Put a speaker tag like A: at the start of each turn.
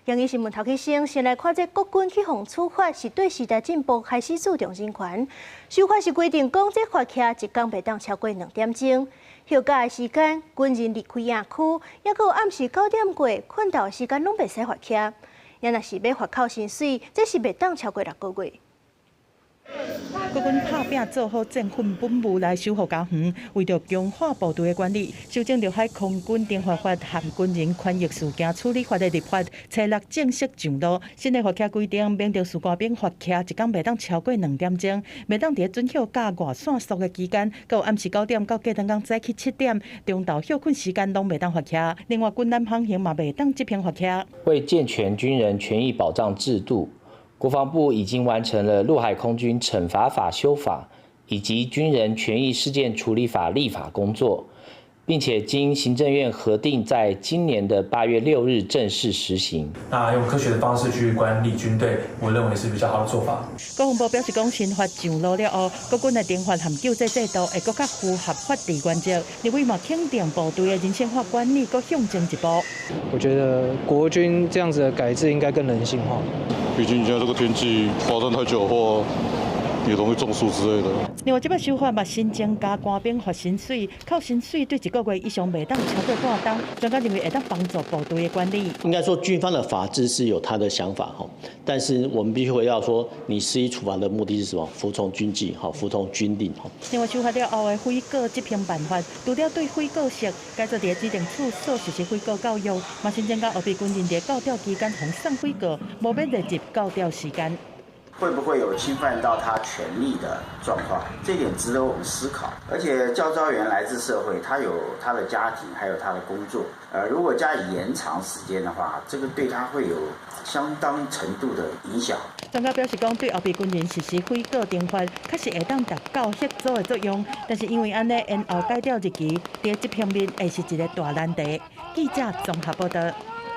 A: 央視新聞頭起先，先來看這國軍去予處罰，是對時代進步開始注重人權。修法是規定講，這罰騎一工袂當超過2點鐘。休假的時間，軍人離開營區，抑閣有暗時9點過睏覺的時間，攏袂使罰騎。也若是欲罰扣薪水，這是袂當超過6個月。
B: 國軍拍拚做好戰訓本務來守護家園，為著強化部隊的管理，修正陸海空軍懲罰法和軍人權益事件處理法的立法，初六正式上路。新的罰騎規定，免定士官兵罰騎一工袂當超過2點鐘，袂當佇準休假外線宿的期間，閣有暗時9點到隔頓工早起7點，中晝歇睏時間攏袂當罰騎。另外，軍艦航行嘛袂當執行罰騎。
C: 為健全軍人權益保障制度，國防部已經完成了陸海空軍懲罰法修法以及軍人權益事件處理法立法工作，並且經行政院核定，在今年的8月6日正式實行。
D: 那用科學的方式去管理軍隊，我認為是比較好的做法。
B: 國防部表示，講新法上路了後，國軍的懲罰和救濟制度會閣較符合法治原則。立委嘛肯定部隊的人性化管理，閣向前一步。
E: 我覺得國軍這樣子的改制應該更人性化。
F: 畢竟現在這個天氣罰站太久的話，也容易中暑之類的。
B: 另外，這擺修法嘛，新增加官兵罰薪水，扣薪水對一個月以上袂當超過半冬。專家認為會當幫助部隊的管理。
G: 應該說，軍方的法制是有他的想法哈，但是我們必須回到說，你施以處罰的目的是什麼？服從軍紀，哈，服從軍令。
B: 另外，修法了後的悔過執行辦法，除了對悔過釋改做佇指定處所實施悔過教育，嘛新增加後備軍人佇教調期間予送悔過，無欲列入教調時間。
H: 會不會有侵犯到他權利的狀況？這點值得我們思考。而且教召員來自社會，他有他的家庭，還有他的工作。如果加以延長時間的話，這個對他會有相當程度的影響。
B: 專家表示，講對後備軍人實施悔過懲罰，確實會當達到嚇阻的作用。但是因為按呢延後改調日期，佇執行面會是一個大難題。記者綜合報道。